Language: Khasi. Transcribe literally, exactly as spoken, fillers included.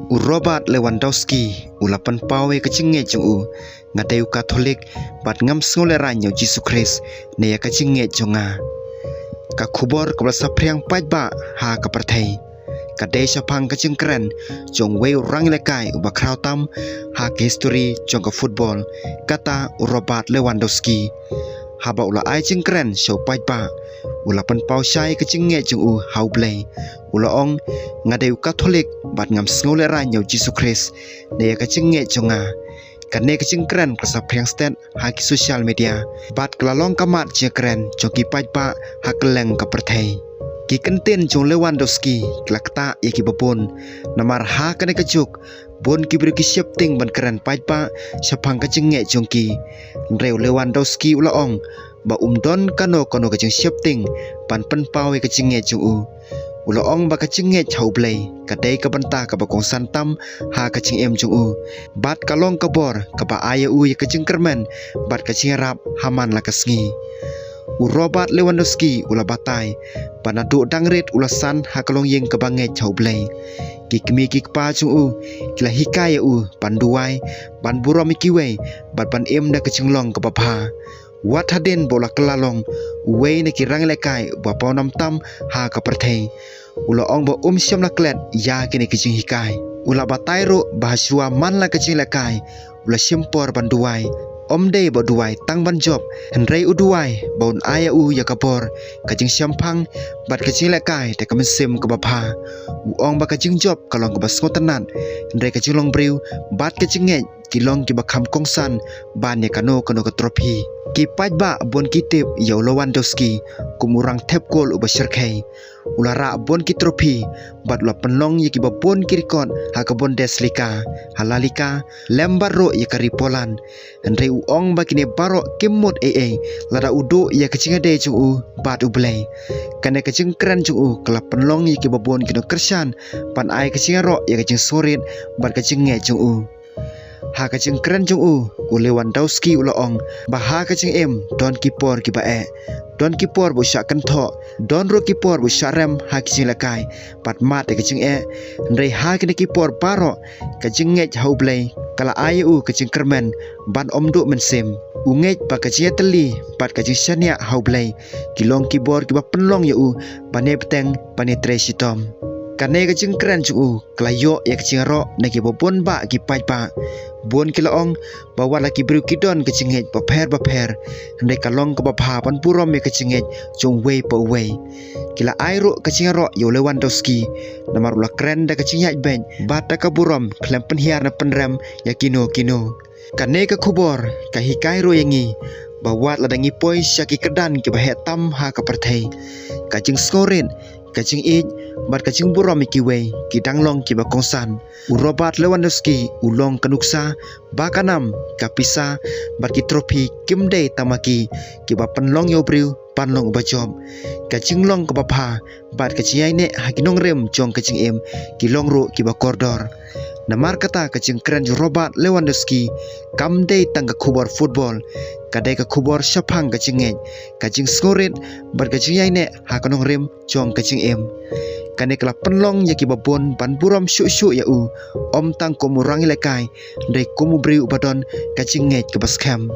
U Robert Lewandowski u la pynpaw ïa ka jingngeit jong u, nga dei u Katholik, bad ngam sngewlehraiñ ïa u Jisu Khrist ne ïa ka jingngeit jong nga. Ka khubor kaba la saphriang paidbah ha ka pyrthei ka dei shaphang ka jingkren jong uwei u rangïalehkai uba khraw tam ha ka histori jong ka football, kata u Robert Lewandowski. Haba u la ai jingkren sha u paidbah, u la pynpaw shai ka jingngeit jong u ha U Blei. U la ong, nga dei u Katholik, bad ngam sngewlehraiñ ïa u Jisu Khrist ne ïa ka jingngeit jong nga. Kane ka jingkren ka la saphriang stet ha ki social media, bad ka la long ka mat jingkren jong ki paidbah ha kylleng ka pyrthei. Ki kyntien jong Lewandowski ki la ktah ïa kiba bun, namar ha kane ka juk bun ki briew ki sheptieng ban kren paidbah shaphang ka jingngeit jong ki. Hynrei u Lewandowski u la ong ba um don kano kano ka jingsheptieng ban pynpaw ïa ka jingngeit jong u. U la ong ba ka jingngeit ha U Blei ka dei ka bynta kaba kongsan tam ha ka jingim jong u, bad ka long ka bor kaba ai ïa u ïa ka jingkyrmen bad ka jingïarap ha man la ka sngi. U Robert Lewandowski u la batai ba naduh dang rit u la san ha ka longïing kaba ngeit ha U Blei. Ki kmie ki kpa jong u ki la hikai ïa u ban duwai, ban burom ïa kiwei, bad ban im da ka jinglong kaba bha. Wat hadien ba u la kylla long uwei na ki rangïalehkai ba pawnam tam ha ka pyrthei, u la ong ba um shym la klet ïa kine ki jinghikai. U la batai ruh ba hashwa man la ka jingïalehkai u la shim por ban duwai. Um dei ba u duwai tang ban jop, hynrei u duwai ba un ai ïa u ïa ka bor, ka jingshemphang, bad ka jingïalehkai da ka mynsiem kaba bha. U ong ba ka jingjop ka long kaba sngewtynnat, hynrei ka jinglong briew bad ka jingngeit ki long kiba kham kongsan ban ïa kano kano ka trophy. Ki paidbah bun ki tip ïa u Lewandowski kum u rangthep kol uba shyrkhei. U la rah bun ki trophy, bad u la pynlong ïa kiba bun ki record ha ka Bundesliga, ha La Liga, lem bad ruh ïa ka ri Poland. Hynrei u ong ba kine baroh kim mut ei ei lada u duh ïa ka jingïadei jong u bad U Blei. Kane ka jingkren jong u ka la pynlong ïa kiba bun ki nongkyrshan ban ai ka jingïaroh ïa ka jingsngewrit bad ka jingngeit jong u. Ha ka jingkren jong u, u Lewandowski u la ong ba ha ka jingim don ki por kiba eh, don ki por ba u shah kynthoh, don ruh ki por ba u shah rem ha ki jingïalehkai bad mad ïa ka jingeh. Hynrei ha kine ki por baroh, ka jingngeit ha U Blei ka la ai ïa u ka jingkyrmen ban ym duh mynsiem. U ngeit ba ka jingïatylli bad ka jingshaniah ha U Blei ki long ki bor kiba pynlong ïa u ban ïai bteng, ban ïai trei shitom. Kane ka jingkren jong u ka la ïoh ïa ka jingïaroh na kiba bun bah ki paidbah. Bun ki la ong ba wat la ki briew ki don ka jingngeit bapher bapher, hynrei ka long kaba bha ban burom ïa ka jingngeit jong uwei pa uwei. Ki la ai ruh ka jingïaroh ïa u Lewandowski namar u la kren da ka jingïaid beit bad da ka burom khlem pynhiar ne pynrem ïa kino kino. Kane ka khubor ka hikai ruh ïa ngi ba wat lada ngi poi sha ki kyrdan kiba heh tam ha ka pyrthei, ka jingsngewrit, ka jingïeit bad ka jingburom ïa kiwei ki dang long kiba kongsan. U Robert Lewandowski u long ka nuksa ba ka nam, ka pisa bad ki trophy kim dei tang ma ki kiba pynlong ïa u briew ban long uba jop. Ka jinglong kaba bha bad ka jingïaineh ha ki nongrim jong ka jingim ki long ruh kiba kordor. Namar kata ka jingkren jong Robert Lewandowski kam dei tang ka khubor football, ka dei ka khubor shaphang ka jingngeit, ka jingsngewrit bad ka jingïaineh ha ka nongrim jong ka jingim. Kane ka la pynlong ïa kiba bun ban burom shuh shuh ïa u, ym tang kum u rangïalehkai, hynrei kum u briew uba don ka jingngeit kaba skhem.